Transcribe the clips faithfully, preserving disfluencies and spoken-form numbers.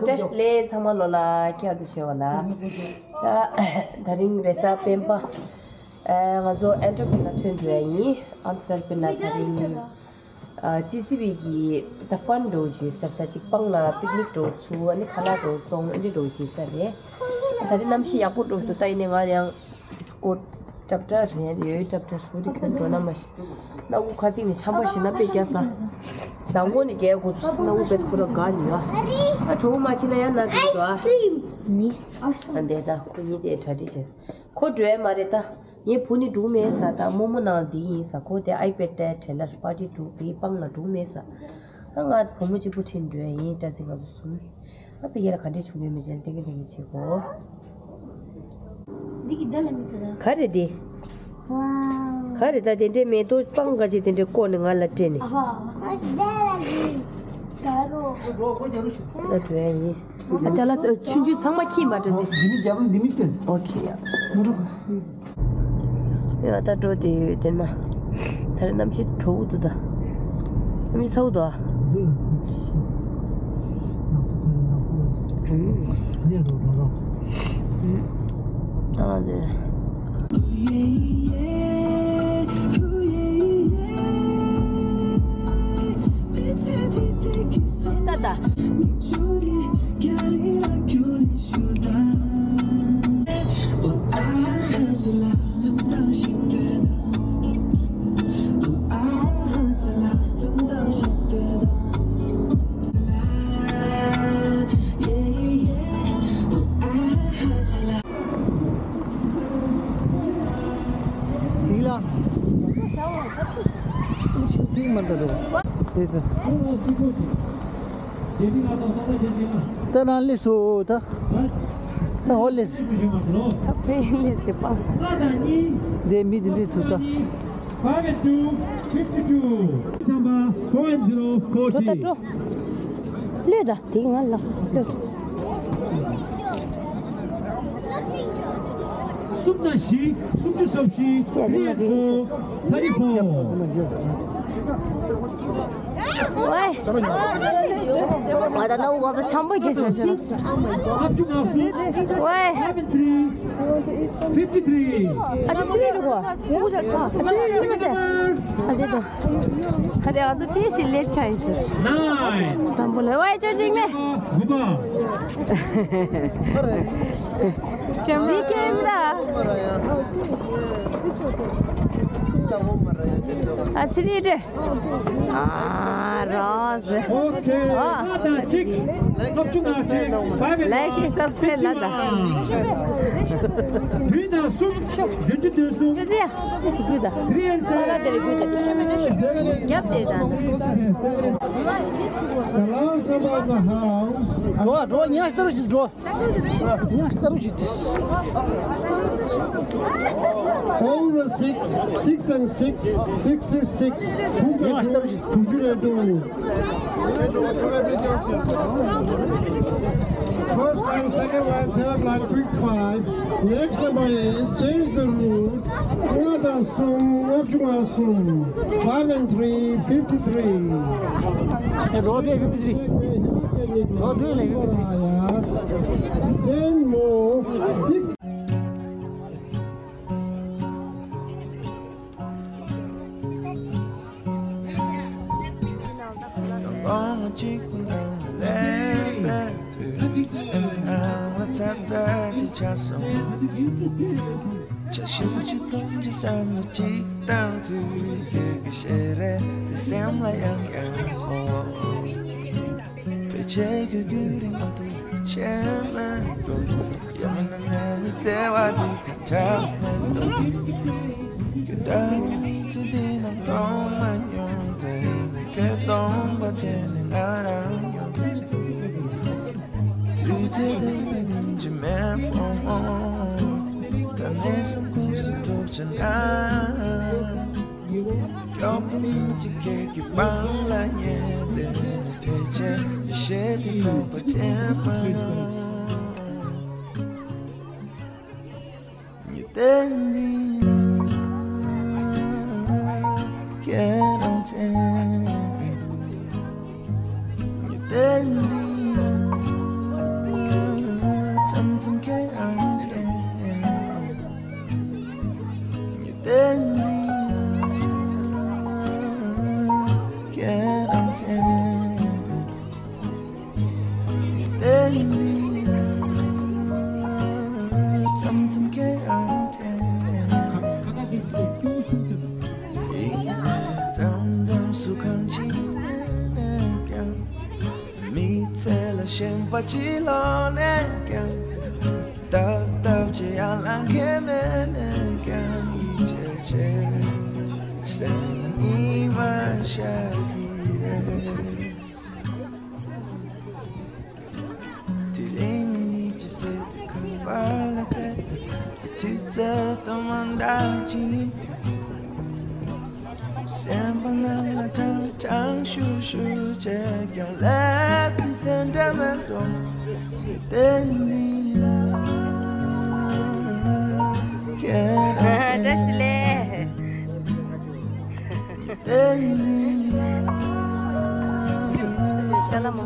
བཀྲ་ཤིས་བདེ་ལེགས། ཚང་མ་ལོ་ལ་ཁྱེད་ཚོ་བྱེད་པ་ལ། ད་དེ་རིང་རེས་གཟའ་སྤེན་པ། ཨ་ང་ཚོ་ཨན་ཏོ་པི་ན་ཐོན་འགྲོ་ཡ་ཡིན། ཨན་ཏོ་པི་ན་དེ་རིང་ཨ་ཏི་སི་བི་གི་ད་ཕན་འགྲོ་བྱེད་ས། ད་ཅིག་སྤང་ལ་པིག་ནིག་འགྲོ་ཚུལ། ཨ་ནི་ཁ་ལག་འགྲོ་བཙོང་། ཨ་ནི་འགྲོ་བྱེད་ས་རེད། ད་རེས་གནམ་གཤིས་ཡག་པོ་འགྲོ་འདུག་ད་ཡིན་ནའི་ང་ཡང་ཀོ་ཊི་ཊབ་ཊ་རེད། ཡོད་ཊབ་ཊ་ཧྲུ་དེ་གྱོན་འགྲོ་ན་མ་ཤི། སྣ་ཁུག་ཁ་ཚིག་ནས་ཆམ་པ་ཞིག་ན་དཔེ་རྒྱག་ས། ཟླ་ངོ་ནས་རྒྱག་དགོས། སྣ་ཁུག་དཔེ་ཁོ་ར་དགའ་ནི་ཡ། ཨ་གྲོགས་མ་ཕྱིན་ན་ཡང་ན་འགྲིག་གི་འདུག་ཨ། ཨ་འདས་ད་ཁོ་གཉིས་དེ་གྲ་སྒྲིག་བྱས། ཁོ་འགྲོ་ཡ་མ་རེད་ད། ངའི་བུ་ནི་འགྲོ་མེད་ས། ད་རྨོ་མོ་ནང་འདི་ཡིན་ས། ཁོ་དེ་ཨའི་པེ་ཌི་དེ་བྲེལ་ལ་པར་ཊི་འགྲོ་དེ་སྤང་ལ་འགྲོ་མེད་ས། ད་ང་བུ་མོ་གཅིག་པུ་ཁྲིད་འགྲོ་ཡ་ཡིན། ད་ཅིག་ང་ཚོ་གསུམ། ཨ་ཕ་གི་ལ་ག་འདྲས་བྱུང་ཡོད་མེད་ཅེས་ལྟ་གི་ལྟ་གི་བྱེད་དགོས། འདི་གི་བརྡ་ལ་མི་ཐུབ་ད། ག་རེ་འདི། ཝའོ། ག་རེ་ད། དེ་འདྲས་མེ་ཏོག་སྤང་ག་ཅིག་དེ་འདྲས་བཀོག་ནས་ང་ལ་སྤྲད་ནས། ཨ་ཧ། ད་རོ། ལ་འགྲོ་ཡ་ཡིན། ཨ་ཅག་ལ་ཆུང་ཆུང་ཚང་མ་ཁྱིམ་མ་འདྲ་ཟེ། འདི་མི་རྒྱབ་ལ་འདི་མི་སྟོན། ཨོ་ཁེ་ཡ། འགྲོ། ཡ་ད་འགྲོ་དེ་ཡོད་དེ་མ། ད་རེས་གནམ་གཤིས་དྲོ་པོ་འདུག་ད། གནམ་གཤིས་ཚ་པོ་འདུག་ཨ། ཨ་ལེ། ད་ད། དེ་ལ། ཤིན་ཐིག་མ་འདྲ་འདུག་དེ་ཚོ། ད་རང་ལས་སོ་ད། ད་འོ་ལས། ད་ཕན་ལས་དེ་པ། དེ་མི་དེ་འདྲས་ཚུ་ད། Five and two, fifty-two. Number four and zero, འགྲོ་ད་forty. འགྲོ། ལོས་ད་དེ་ང་ལ་ལོས། གསུམ་དང་བཞི། སུམ་ཅུ་སོ་བཞི། ཡ་དེ་མ་རེད། Three and four, thirty-four. ཝའི། ང་ད་ནའུ་ང་ཚོ་ཆམ་པོ་རྒྱག་ཤོག་ཤོག་ལྔ་བཅུ་ང་གསུམ། ཝའི། Seven three, fifty three. ཨ་ཙི་ཙི་རེད་གོ། ཨ་ཙི་ཙི་མ་ཟེར། ཨ་ཙི་ཙི། ད་དེ་ང་ཚོ་དེ་ཞིག་སླེབས་ཆ་ཡིན་ཟེར། Nine. དང་པོ་ལ་ཝའི་ཅོ་ཅིག་མེ། དགུ་པ། འདི་ཀེམ་ར། ཨ་ཙི་རེད། ཨ་རོ་ཟེར། ཨོ་ཁེ། ཨ། ལྔ་དང་གཅིག་ལྔ་བཅུ་ང་གཅིག Five and one. ལའིག་ཤེར་སབ་སི་ཀ་རེབ་ལ་ད། བདུན་དང་གསུམ། བདུན་ཅུ་དོན་གསུམ། ཅི་ཟེར། ཞིག་དགོས་ད། Three and seven. ས་ལ་དེ་རེ་དགོས་ད། རྒྱབ་དེ་ད། The last number of the house. འགྲོ་འགྲོ་ཉ་ལྟ་རུ་ཞིག་འགྲོ། ཉ་ལྟ་རུ་ཞིག་དེ། Over six, six and six, sixty-six. ཉ་ལྟ་རུ་ཞིག་དྲུག་ཅུ་རེ་དྲུག First line, second line, third line, quick five. Next number is change the route. ལྔ་དང་གསུམ། ལྔ་བཅུ་ང་གསུམ། Five and three, fifty-three. ཨེ་འགྲོ་དེ་fifty-three. འགྲོ་དེ་ལ་fifty-three. Ten more, six. ཚེ་ལ་ཞེན་པ་ཅི་ལོག་ནས་ཀྱང་། ཏག་ཏག་ཅི་ཡང་ལང་ཁེ་མེད་ནས་ཀྱང་། ཡིད་ཆེས་ཆེ་སེམས་ཉི་མ་ཤར་གྱི་རེད། དེ་རིང་ཉིད་ཀྱི་ཟེར་དུ་ཁ་པར་ལ་བལྟས། དུས་ཚོད་དང་མ་འདྲ་ཅིག་སེམས་པ་ནང་ལ་ཐང་ཐང་ཤུ་ཤུ་བྱས་ཀྱང་། ལས་དེ་དེ་འདྲ་མེད་འགྲོ། བསྟན་འཛིན་ལ་ཁྱེད་རང་བྱས། བཀྲ་ཤིས་བདེ་ལེགས། བསྟན་འཛིན་ལ་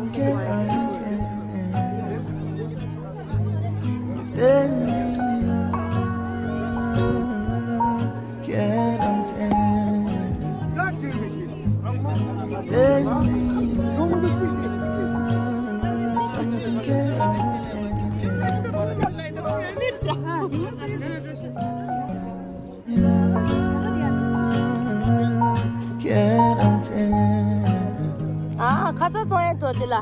ཁྱེད་རང་བྱས། ཨ། ཁ་ཚ་བཙོང་ཡས་དོ་དེ་ལ།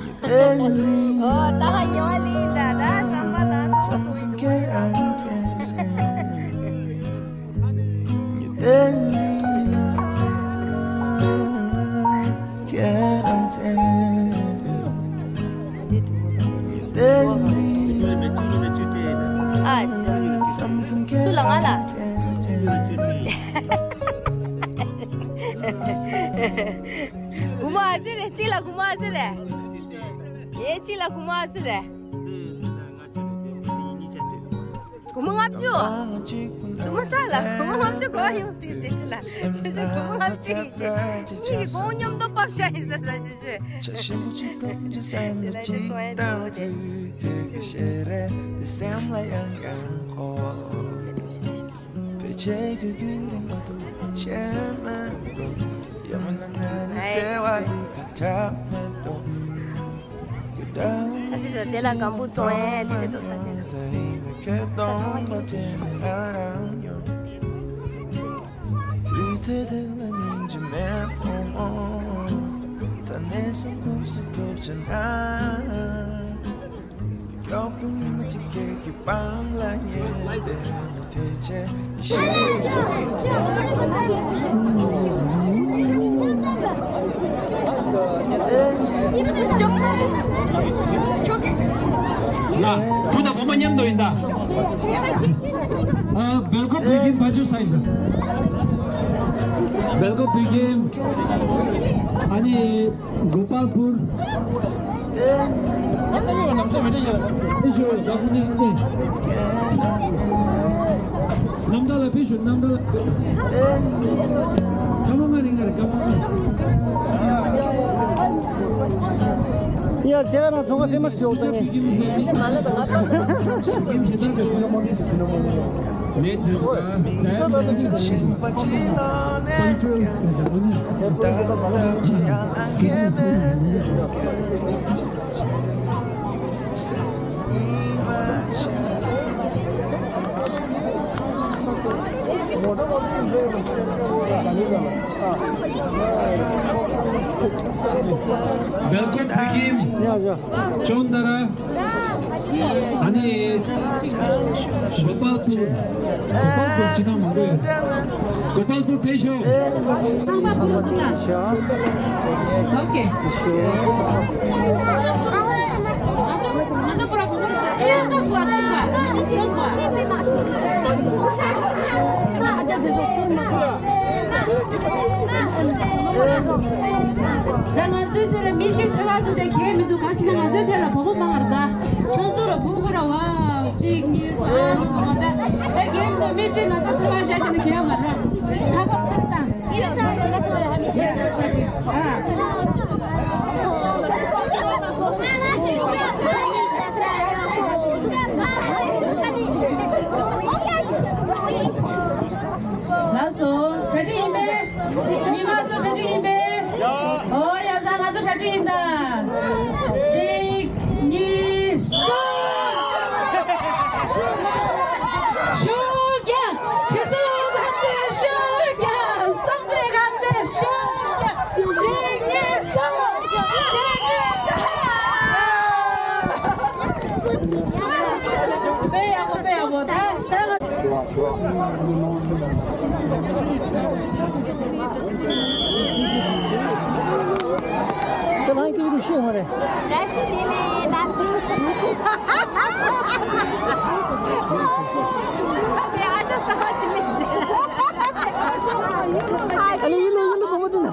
ཨོ། ད་ཧ་ཉེ་བ་ལི་ཡིན་ད། ད་རྩམ་པ་ད་ཚོ་ཚོ་ཡིན་འདུག་ཨ། ཨ། སུ་ལ། ང་ལ། གུ་མ་ཨ་ཙི་རེད། གཅིག་ལ་གུ་མ་ཨ་ཙི་རེད། ཡེ་གཅིག་ལ་གུ་མ་ཨ་ཙི་རེད། གུ་མ་ལྔ་བཅུ། གུ་མ་ས་ལ་གུ་མ་ལྔ་བཅུ་གོ་ཡོང་སྲིད་དེ་ཁྲི་ལ། ཁྱོད་ཚོ་གུ་མ་ལྔ་བཅུ་ཡིན་ཅེ། གཉིས་ཀྱི་གོང་མཉམ་དུ་ཕབ་བཞག་ཡིན་ཟེར་ལ་ཞུ་ཞུ། དེ་ལ་ཅི་སོང་ཡིན་འགྲོ་དེ། ཨ་ཙི་ད། དེ་ལ་སྒམ་བུ་བཙོང་ཡས་དེ་དེ་དོ་ད་དེ་ད། ད་ཚང་མ་ཁྱིམ་ཆེ། ལ། བུ་དང་བུ་མོ་མཉམ་དུ་ཡིན་ད། ཨ། སྦེལ་ཀོབ་བོད་ཁྱིམ་བ་ཅུ་ས་ཡིན་ད། སྦེལ་ཀོབ་བོད་ཁྱིམ། ཨ་ནི། གོ་པལ་པུར། ཕེབས་ཤོག་ཡ་ཁུ་ནེ་ནེ། རྣམ་གྲངས་ལ་ཕེབས་ཤོག་རྣམ་གྲངས་ལ། ཐ་མ་ང་རིང་ང་རེ་ཀ་མ། ཡ་ཟེ་ག་རང་ཚོང་ཁ་ཕེ་མ་སི་ཡོག་ཏ་ནེ། སྦེལ་ཀོབ་བོད་ཁྱིམ། ཡ་ཡ། ཅོན་ཏ་ར། ཨ་ནི། གོ་པལ་པུར། གོ་པལ་པུར་ཅི་ཐང་མང་པོ་ཡོད། གོ་པལ་པུར་ཕེབས་ཤོག་ཁང་པ་ཕུ་ལོ་འདུག་ན། ཨོ་ཁེ། ང་ཚོ་ང་ཚོ་པུ་ར་གོ་པལ་པུར་ཟེར། ཨེ་ཏོག་ཙམ་ཏོག་ཙམ་ཏོག་ཙམ། ད་ང་ཚོའི་ཚེ་ལ་མི་གཅིག་ཁ་ལག་འདུག་དེ་ཁྱད་མི་འདུག་ག་ཟེར་ན་ང་ཚོའི་ཚེ་ལ་བུ་མོ་མང་བར་གདའ། ཁྱོད་ཚོ་ལ་བུ་མོ་ར་བ། གཅིག་གཉིས་གསུམ། ད་ད་རྒན་མི་འདུག་མི་གཅིག་ང་ཚོ་ཁ་ལག་བཞག་བཞག་ན་ཁྱད་མ་ར། ཁ་པར་ཏག་ཏག་ལགས་སོ། གྲ་སྒྲིག་ཡིན་པས། མི་མང་ཚོ་གྲ་སྒྲིག་ཡིན་པས། ཨོ་ཡ། ད་ང་ཚོ་གྲ་སྒྲིག་ཡིན་ད། གཅིག་གཉིས་གསུམ། ཤུགས་རྒྱག་ཁྲི་སྲོང་ལྡན་ལྡན་ཤུགས་རྒྱག་སངས་རྒྱས་ལྡན་ལྡན་ཤུགས་རྒྱག་གཅིག་གཉིས། དཔེ་ཡག་པོ། དཔེ་ཡག་པོ། ད་ད་ང་ཁྱེད་རང་སྐད་རུ་ཤེས་མ་རེད། བཀྲ་ཤིས་བདེ་ལེགས། ད་དུང་ཨ་ཅག་ས་བ་ཅི་ལེགས། ཨ་ལེ་ཡིན་ལེ་ཡིན་ལེ། བུ་མོ་འདི་ན།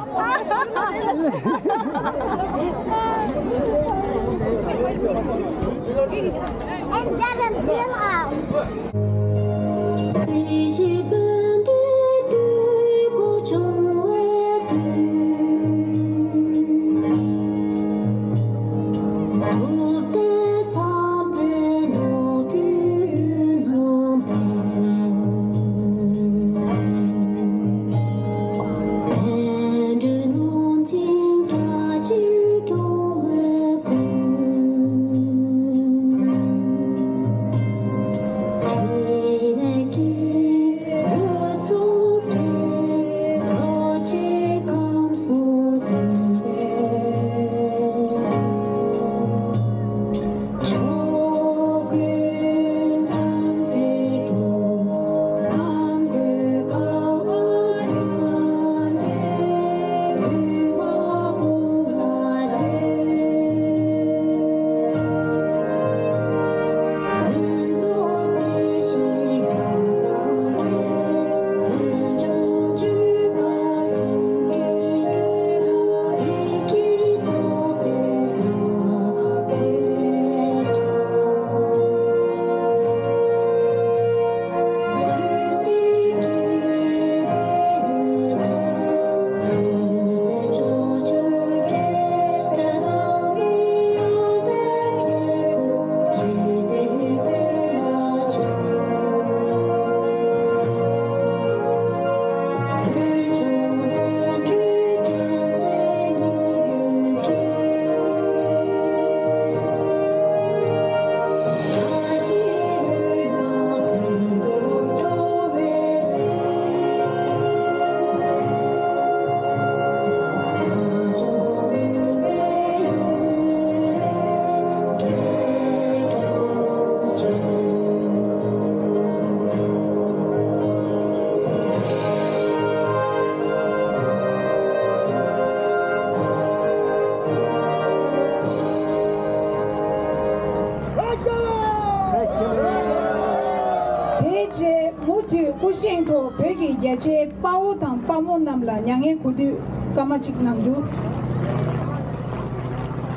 དེའི་རྗེས་མུ་མཐུད་སྐུ་བཞེངས་ཐོག་བོད་ཀྱི་རྒྱ་ཆེའི་དཔའ་བོ་དང་དཔའ་མོ་རྣམས་ལ་མྱ་ངན་གུས་འདུད་སྐར་མ་གཅིག་གནང་རྒྱུ།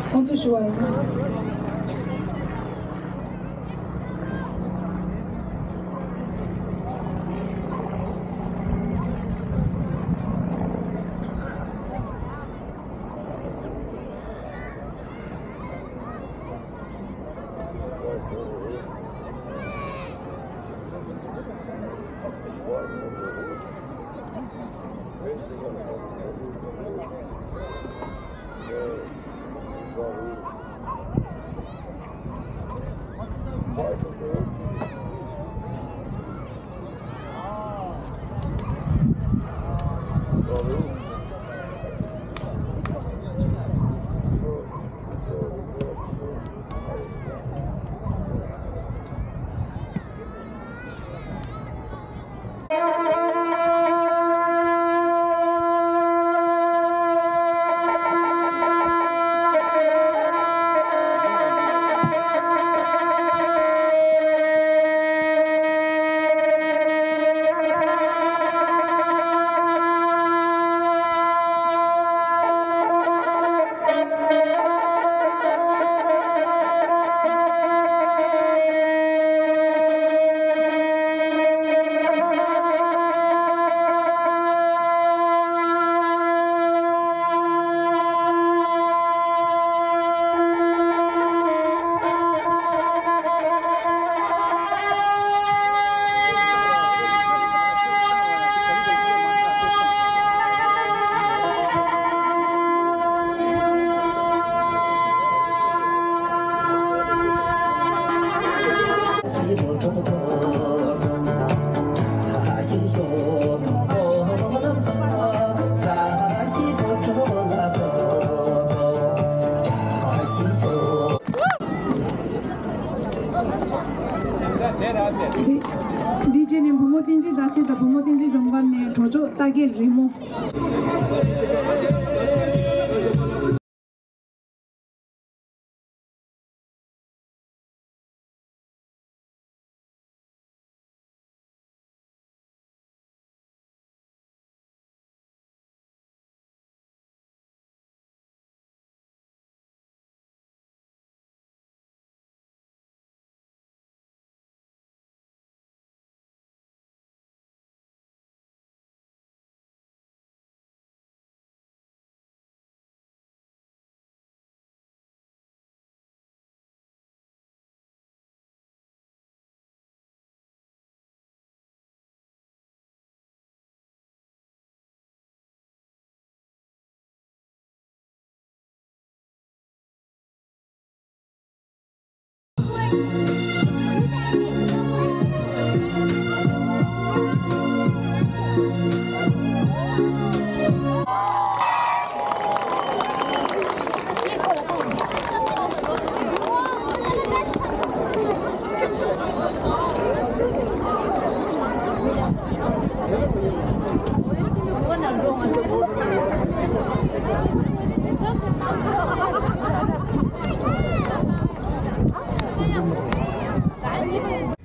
དགོངས་ཚུལ་ཞུ་བ་ཡིན། འདི་འདི་རྗེས་ནས་བུ་མོ་བསྟན་འཛིན་ཟླ་གསལ་དང་བུ་མོ་བསྟན་འཛིན་འཛོམས་དཀར་ནས་གྲོགས་མཆོག་རྟ་སྐད་རི་མོ།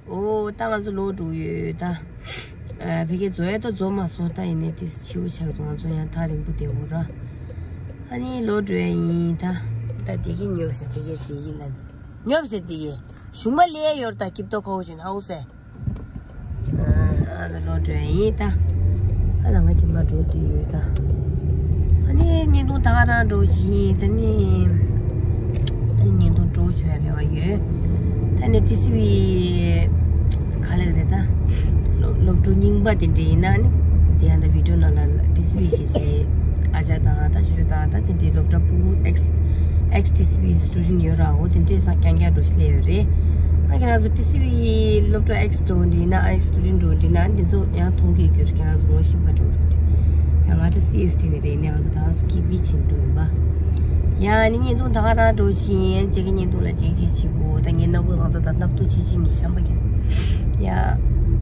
ཨོ། ད་ང་ཚོ་ལོག་འགྲོ་ཡོད་ད། ཨ། ཕ་གི་རྫོགས་ཡ་ད་རྫོགས་མ་སོང་། ད་ཡིན་ནའི་དེ་འཕྱི་བོ་ཆགས་འདུག་ང་ཚོ་ཡང་ཐག་རིང་པོ་བསྡད་འོ་ར། ཨ་ནི་ལོག་འགྲོ་ཡ་ཡིན་ད། ད་བསྡད་ཀྱི་ཉོབ་ཟེར། ཕ་གི་བསྡད་ཀྱི་ལ་ཉོབ་ཟེར། བསྡད་ཀྱི་གཞུང་མ་ལས་ཡོད་ད། སྐྱིབས་ཏོ་ཁོ་ཅིན་ཧའོ་ཟེར། ཨ་ལོག་འགྲོ་ཡ་ཡིན་ད། ཨ་ལ་ང་ཁྱིམ་པ་འགྲོ་དུས་ཡོད་ད། ཨ་ནི་བརྙན་ཐུང་ད་ག་རང་འགྲོ་བཞིན་ད་ནི། ཨ་ནི་བརྙན་ཐུང་འགྲོ་བྱོས་རེ་བ་ཡོད། ད་ནི་ཊི་སི་ཝི་ག་ལེགས་རེད་ད། སློབ་སློབ་ཕྲུག་རྙིང་པ་དེ་འདྲ་ཡིན་ན་ནི་དེ་ཡང་ད་བི་ཌིའོ་ནང་ལ་ཊི་སི་ཝི་བྱེད་བྱེད་ཨ་ཅག་དང་ད་ཅོ་ཅོ་དང་ད་དེ་འདྲའི་སློབ་གྲྭ་ཕྲུ་གུ་ཨེགས་ཨེགས་ཊི་སི་ཝི་སི་ཊུ་ཌེན་ཊི་ཡོད་ར། འོ་དེ་འདྲས་སང་རྐྱང་རྐྱང་འགྲོ་ཤི་ལས་ཡོད་རེད། ཨ་ཁྱེད་རང་ཚོ་ཊི་སི་ཝི་སློབ་གྲྭ་ཨེགས་འགྲོ་འདྲི་ན་ཨེགས་སི་ཊུ་ཌེན་ཊི་འགྲོ་འདྲི་ན་འདི་ཚོ་ཡང་མཐོང་གི་ཡོད་རྒྱུ་རེད། ཁྱེད་རང་ཚོ་ངོ་ཤེས་པ་འགྲོ་ཡང་ང་ཚོ་སི་ཨེས་ཊི་ནས་རེད་ནས་ང་ཚོ་ད་སི་ཀི་པི་ཕྱིན་འགྲོ་ཡིན་པ། ཡང་ནི་བརྙན་ཐུང་ད་ག་རང་འགྲོ་ཕྱིན་ཡང་ཅིག་གི་བརྙན་ཐུང་ལ་ཅིག་ཅིག་བྱེད་དགོས། ད་ངའི་སྣ་ཁུག་ང་ཚོ་ད་སྣབས་ཐུག་ཆེ་ཆེ་ངའི་ཆམ་པ་ཀྱང་ཡང་